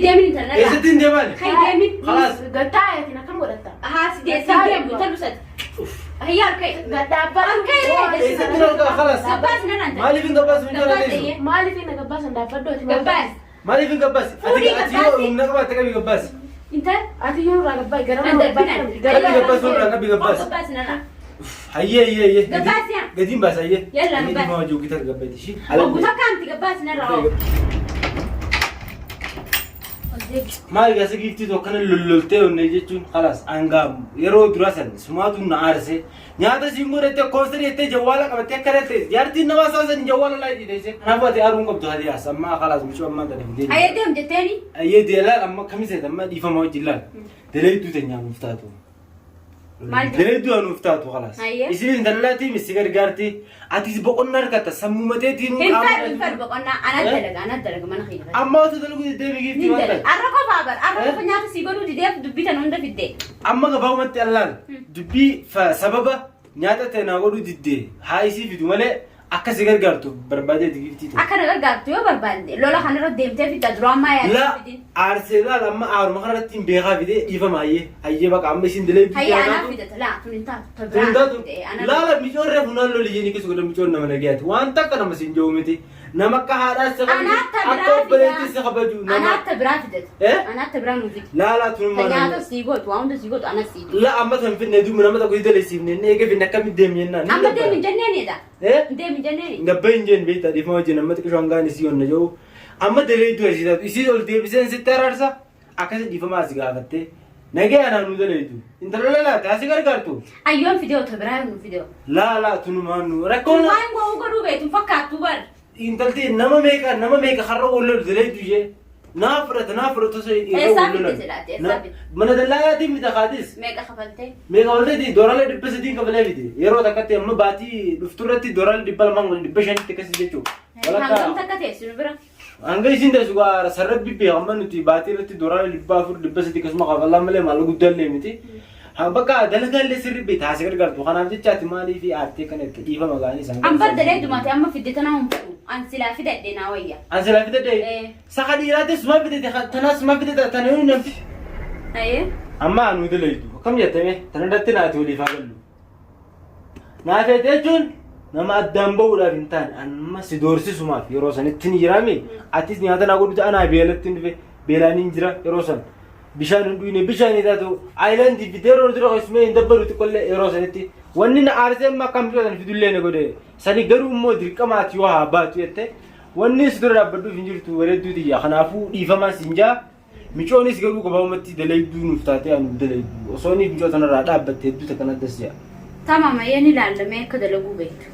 Deemin intallarraa. Eessatti hin deemaan? Kai deemin. Khalaas. Gattaayeetiin akkam godhatta? Haa si deessin deemu intallu sadi. Hayyaa harka'e. Gadhaabbadhu. Harka'e. Eessatti hin argaa? Khalaas. Gabbaas nan anta. Maaliif hin gabbaasu? Hin Gabbaas jaallatteessu? eeyyee. Maaliif hin gabbaasan dhaabbadhu ati? Gabbaas. Maaliif hin gabbaasi? Ati Fuudhii ati yoo gabbaasi. humna qabaatte qabii gabbaasi. Intal. Ati yoo irraa gabbaay gara An darbinan. Qabii gabbaasi irraa qabii gabbaasi. Gabbaas nana. Hayyee hayyee hayyee. Gabbaasi yaa. Gatiin baasa hayyee. Yalla, Inni gabbaasi. dhimma hojii hojjetan gabbaati ishii. Obbo takka anti gabbaas narraa. Maal gaasa giiftii tokko kana lolloltee onnee jechuun khalaas hangaa yeroo dura san sumaatu na aarse nyaata siin godhatte koonsarii jettee jawwaala qabattee akka dhatte jaartiin namaa isaa san jawwaala laa jedhee ishee kanaafuu ati aaruu hin qabdu hadiyaas amma khalaas mucoo ammaa tana fidee Ayyee deem jetteeni. Ayyee deelaa amma kamiseet amma dhiifama wajjin laal daleedduu teenyaa nuuf taatu. Maal jedhu? Daleedduu anuuf taatu khalaas. Ayyee. Isin intalaatii misi gargaarti atis boqonnaa argatta sammuu mateetiin Hin fedhu hin fedhu boqonnaa anat dalaga anat dalaga mana kiyya. Amma otoo dalaguu deddeebii giiftii Nin waan dalaga. ta'e. Arra qofaa bar arra Eh? qofa nyaata sii godhuu dideef dubbii tan hunda fidde. Amma gabaabumatti allaan dubbii sababa nyaata ta'e naa godhuu diddee haa isii fidu malee akka si gargaartu barbaadeeti giiftii ta'e. Akka na gargaartu yoo barbaadde lola kanarra deemtee fidda duraan ammaa yaadde La fidin. aarsee laal amma aaruma kanarratti hin beekaa fidee dhiifama hayyee hayyee baqa amma isin dilee Hayya anaaf fidata laa tun hin taatu. Ta Tun hin biraa taatu fidde anaaf. laala micoon reefu naan loli jeni keessa godhan micoon nama nagayaati waan takka nama siin jiru miti nama akka haadhaas si kabaju Anaaf ta akka biraa obboleettis fida. si kabaju nama Anaaf ta biraa fidata. Eh? Anaaf ta biraa nuu fidi. laalaa Ta tunummaa nyaata nama sii gootu waa hunda sii gootu anas sii fidi. La amma tan finne duuba nama tokko si dalesiifne inni eega finne akkamitti deemne jennaan. Amma deemi hin jenneeni dha. Eh? Deemi hin jenneeni. Gabba hin jeen beektaa dhiifama wajjin amma xiqqishoo hangaan isii onna jiru. Amma daleedduu asii taatu isii ol deebiseen sitti araarsa akkasi dhiifama asi gaafattee nagee anaa nu daleeddu. Intala lalaate asi gargaartu. Ayyoon fidee otoo biraa yoo nu fidee. Laa laa tunumaan nu rakkoon Waan gowwu godhuu beektu hin fakkaattu bar. Intalti nama meeqa nama meeqa har'a wal lolu daleeddu ishee. Naa fudhata naa fudhata osoo irra Eessaa wal fidde lolan. silaati eessaa fidde? Mana dallaalaatiin mita kaatis. Meeqa kafaltee? Meeqa walteeti doolaara 300 kafalee fide. Yeroo takkatti amma baatii dhuftu irratti doolaara 200 500tti akkasii jechuudha. Hangam takka teessu nu bira? Hanga isin teessu gaa sarara bibbee amma nuti baatii irratti doolaara 400 300 akkasuma kafalaa malee maallaqa guddaa illee miti. Bakka dalagaa illee sirri beekta haasii gargaartu. Kanaaf jechaati maaliif aartee kana itti dhiifama ga'anii isaan An bar dalee dumaate amma fidde tanaa hin fedhu. An silaa fidadhe naa wayya. An silaa fidadhe. Eh. Saka dhiiraatis suma fidate tanaas suma fidate tana yoo namti. Ayee. Amma anuu dalaydu akkam jettame tana irratti naati waliif haa gallu. Naa feete jechuun nama addaan bahuudhaaf hin taane amma si doorsisumaaf yeroo sanitti ni jiraami atis nyaata naa godhutu anaa beelatti hin dhufe beelaan hin jira yeroo san bishaan hin dhuyne bishaan hin taatu aayilaandii fidee yeroo dura keessumee hin dabbalu xiqqollee yeroo sanitti wanni na aarsee amma akkam fidatan fidullee na godhe sani garuu immoo dirqamaati yoo haa baatu jette wanni si dura dhaabbadhuuf hin jirtu bareedduu tiyya kanaafuu dhiifamaa siin jaa Micoonis garuu gabaabumatti dalayduu nuuf taatee anu dalayduu osoo inni micoo tanarraa dhaabbatte hedduu takka naddas jedha. Tamam ayyee ni laalla mee akka dalaguu beektu.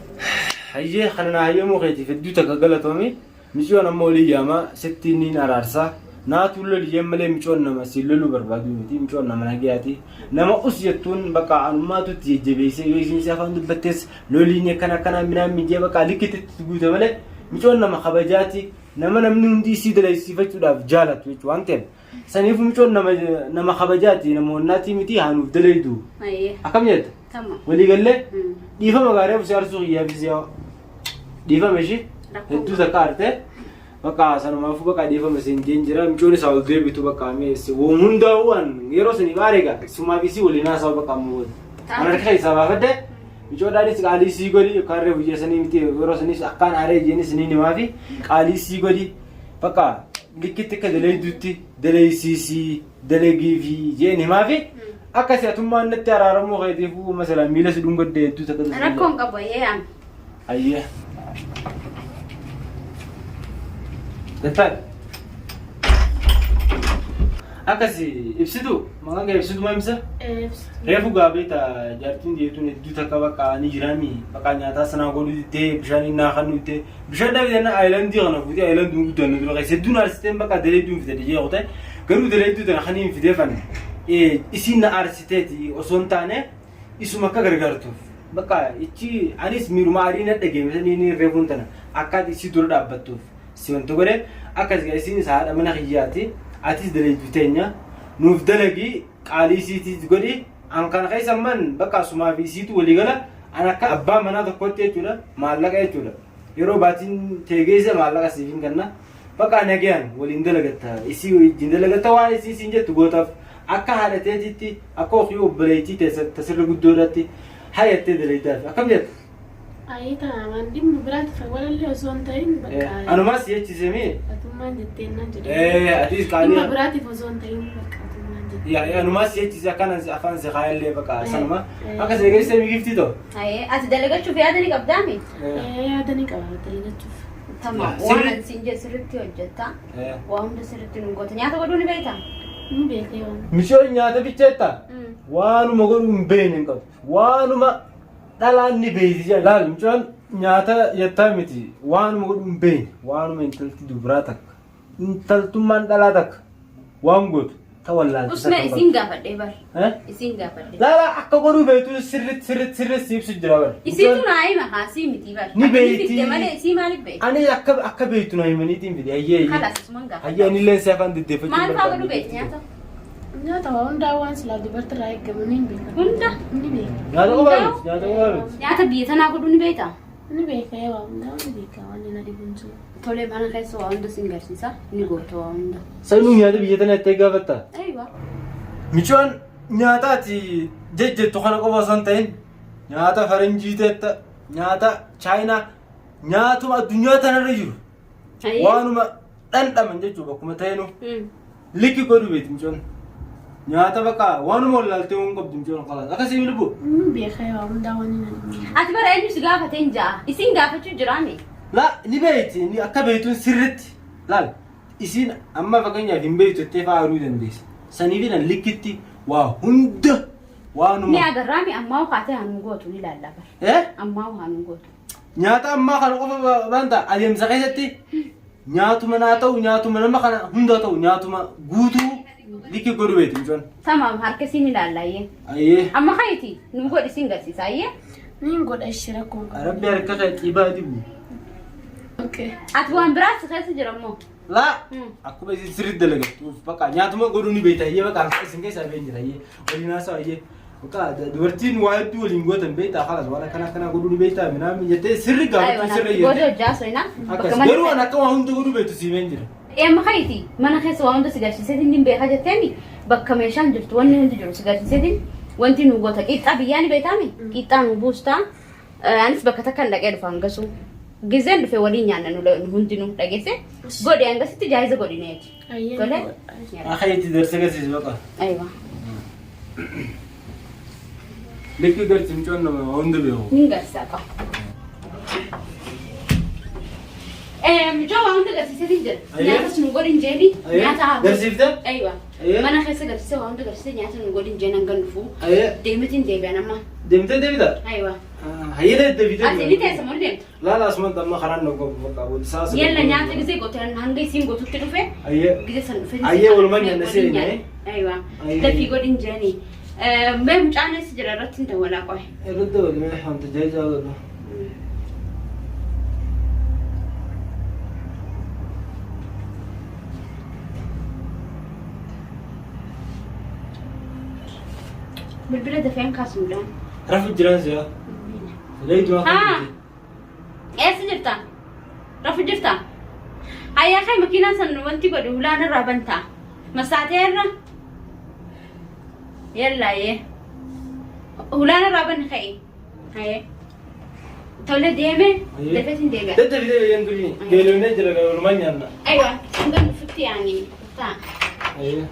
Hayyee kana naa hayyamuu keetiif hedduu takka galatoomi. Miciyoon amma olii yaama sitti niin araarsa. Naatuu loli jeen malee micoon nama siin loluu barbaaduu miti. Micoon nama nagayaati. Nama us jettuun bakka anummaatu itti jajjabeessee yoo isiin si afaan dubbattes loliin akkana akkanaa minaan mijee bakka likkitti itti guute malee micoon nama kabajaati. Nama namni hundi isii dalaysiifachuudhaaf jaalatu jechuudha waan ta'eef. Saniif mucoon nama nama kabajaati namoonnaatii miti haa nuuf dalaydu. Ayyee. Akkam jetta? Tamam. Walii gallee? Mm. Dhiifama gaarii obsi arsuu kiyyaafis yaa dhiifama ishii Rakkoo hedduu takka arte. Bakka sanumaafuu bakka dhiifama siin jeen jira mucoon isaa ol deebitu bakka meessi woom hundaa'u an yeroo saniif aareega sumaaf isii waliin haasa'u bakka ammoo wal. An harka keessaa baafadde Micoodhaanis qaalii sii godhi yookaan reefu jeesanii miti yeroo sanis akkaan aaree jeenis ni himaafi qaalii sii godhi bakka likkitti akka daleeydutti daleeysiisii dalagiifi jeen himaafi akka si atummaan natti araaramuu keetiifuu masala miila si dhungadde hedduu takka tasaa Rakkoon qabu ayyee an. Ayyee. Gattaa. Akkasi ibsitu maqaan kee ibsitu maa ibsa? Reefu gaabee ta jaartiin jeetuun hedduu takka bakka ni jiraami bakka nyaataa sanaa godhu diddee bishaan innaa kan diddee bishaan dhabde na aayilandii kana fuutee aayilandii guddaan nu dura keessa hedduun aarsitee bakka daleedduun fidate jee kute garuu daleedduu tana kan hin fidee fan isiin na aarsiteeti osoo hin taane isuma akka gargaartuuf bakka ichi anis miiruma aarii na dhageeme sanii ni reefuun tana akka ati isii dura dhaabbattuuf si wanta godhe akkas gaa isiinis haadha mana kiyyaati atis daleeddu teenya nuuf dalagii qaalii isiitiis godhi an kana keessa amman bakka asumaa fi isiitu walii gala an akka abbaa manaa tokkotti jechuudha maallaqa jechuudha yeroo baatiin tee geesse maallaqa siif hin kenna. Bakka nagayaan waliin dalagatta isii wajjin dalagatta waan isii siin jettu gootaaf akka haadha teetitti akka ofii obboleettii tasirra guddoodhaatti hayattee dalagdaaf akkam jetta? Ayii ta'a waan dhimma biraatti walallee osoo hin ta'in bakka. Anumas jechisemi. Atummaan jettee naan jedhe. Atis qaalii. Dhimma biraatiif osoo hin ta'in bakka atummaan jettee. Yaa anumas jechise akkana afaan si kaayallee bakka sanuma. Akka si eegaliste giftii ta'u. Ayee ati dalagachuuf yaada ni qabdaami? Yaada ni qaba dalagachuuf. Tamam. Waan ani siin jedhe sirriitti hojjetta. Waa hunda sirriitti nu goota. Nyaata godhuu ni beektaa? Ni beekee waan. Mishoon nyaata bicheetta. Waanuma godhuu hin beekne hin qabdu. Waanuma dhalaan ni beeyti jedha. Laal mucaan nyaata jettaa miti waanuma godhuu hin beekne waanuma intalti dubaraa takka intaltummaan dhalaa takka waan gootu ta wallaalti Usme takka hin isin gaafadhee bar. qabdu. Eh? Isin gaafadhee. Laala akka godhuu beektu sirriitti sirriitti sirriitti si ibsu jira bara. Isiitu naa hima haasii miti bar. Ni beeyti. Fidde malee isii maaliif beekti? Ani akka akka beektu na himaniitiin fide hayyee hayyee. Kalas isuman gaafadha. Hayyee anillee si afaan deddeeffachuu Maal fa'aa godhuu beekti nyaata? Nyaata waa hundaa waan silaa dubartirraa eegamu ni beeka. Hunda? Ni beeka. Nyaata qofaa miti nyaata qofaa miti. Nyaata biyya tanaa godhuu ni beektaa? Ni beeka waa hundaa ni beeka waan inni dhibu hin jiru. Tolee mana keessa waa hunda sin garsiisa. Ni goota waa hunda. Sanuu nyaata biyya tana itti gaafatta. Aywa. Michoon nyaataati jejjettu kana qofa osoo hin ta'in nyaata faranjii teetta nyaata chaayinaa nyaatuma addunyaa tanarra jiru Ayee. waanuma dhandhaman jechuudha bakkuma ta'inu likki godhu beekti michoon. Nyaata bakka waanuma wallaaltee waan qabdu michoon qalaas akkasii lubbu. Ni beeka waa hundaa waan inni dhibu. Ati bara eenyu si gaafate hin ja'a. Isin gaafachuu jiraame. La ni beekti ni akka beektuun sirritti laal isiin amma fakkeenyaaf hin beektu jettee fa'aa haruu dandeessa. Saniifidhaan likkitti waa hunda waanuma. Ni agarraami ammaa kaatee hannu gootu ni laalla bara. Eh? Ammaa hannu gootu. Nyaata ammaa kana qofa baanta adeemsa keessatti nyaatuma naa ta'u nyaatuma nama kana hunda ta'u nyaatuma guutuu likki godhu beekti mucaan. Tamam harka isin ilaallayyee. Ayyee. Amma kayti nu godhi isin garsiisa ayyee. Ni godha ishee rakkoon qabu. Rabbi harka kee xibaa dibu. Okay. Ati waan biraas keessa jira immoo. Laa akkuma isin sirriitti dalagattuuf bakka nyaatuma godhuu ni beekta ayyee bakka isin keessaa been jira ayyee waliin haasawa ayyee. Bakka dubartiin waa hedduu waliin gootan beektaa halas waan akkana akkanaa godhuu ni beektaa minaamin jettee sirri gaafachuu sirri Booda jettee. hojjaa soinaa. Akkas garuu waan akka waa hunda godhuu beektu siimeen jira. Amma kayti mana keessa waa hunda si garsiiseetiin ni beeka jetteemi bakka meeshaan jirtu wanni hundi jiru si garsiiseetiin wanti nu goota qixxaa biyyaa ni beektaami qixxaa nu buustaa anis bakka takka hin dhaqee dhufa hangasu gizeen dhufe waliin nyaanna nu hundinuu dhageesse godhi hangasitti jaayiza godhineeti. Ayyee. Tole. Akka itti darsa garsiisu bakka. Aywa. Likki garsi mucaan nama waa hunda beeku. Nin garsiisaa qaba. Mucaa waa hunda garsiiseetiin jira. Ayyee. Nyaatas nu godhin jeeni. Ayyee. Nyaata haa Garsiifte? Aywa. Ayyee. Mana keessa garsiisee waa hunda garsiisee nyaata nu godhin jeen hanga dhufu. Ayyee. Deemetiin deebi'an amma. Deemtee deebita? Aywa. Hayyee deebitee. Ati ni teessa moo ni deemta? Laala asuma amma karaan nu qabu bakka booda saa sana. Yalla nyaata gisee goote hanga isiin gootutti dhufe Ayyee. gisee san dhufe. Ayyee, walumaan nyaanna seene. Aywa. Ayyee. Dafii godhin jeeni. Mee mucaan eessa jira irratti hin dawwalaa qohe. Irratti walumaa wanta jaajaa godhu. Bilbila dafee hin kaasu mucaan. Rafu jiraan si'a. Leetu Haa. akka. Eessa jirta? Rafu jirta? Ayyaa kai makiinaa san wanti godhu ulaan irraa bantaa. Masaatee irra. Yalla yee. Ulaan irraa banni ka'i. Hayee. Tole deeme. Dafeetiin deebi'a. Dadhabitee biyyaan durii. Geelonnee jira walumaan nyaanna. Aywa. Hangan dhufutti yaani. Ta'a. Ayyee.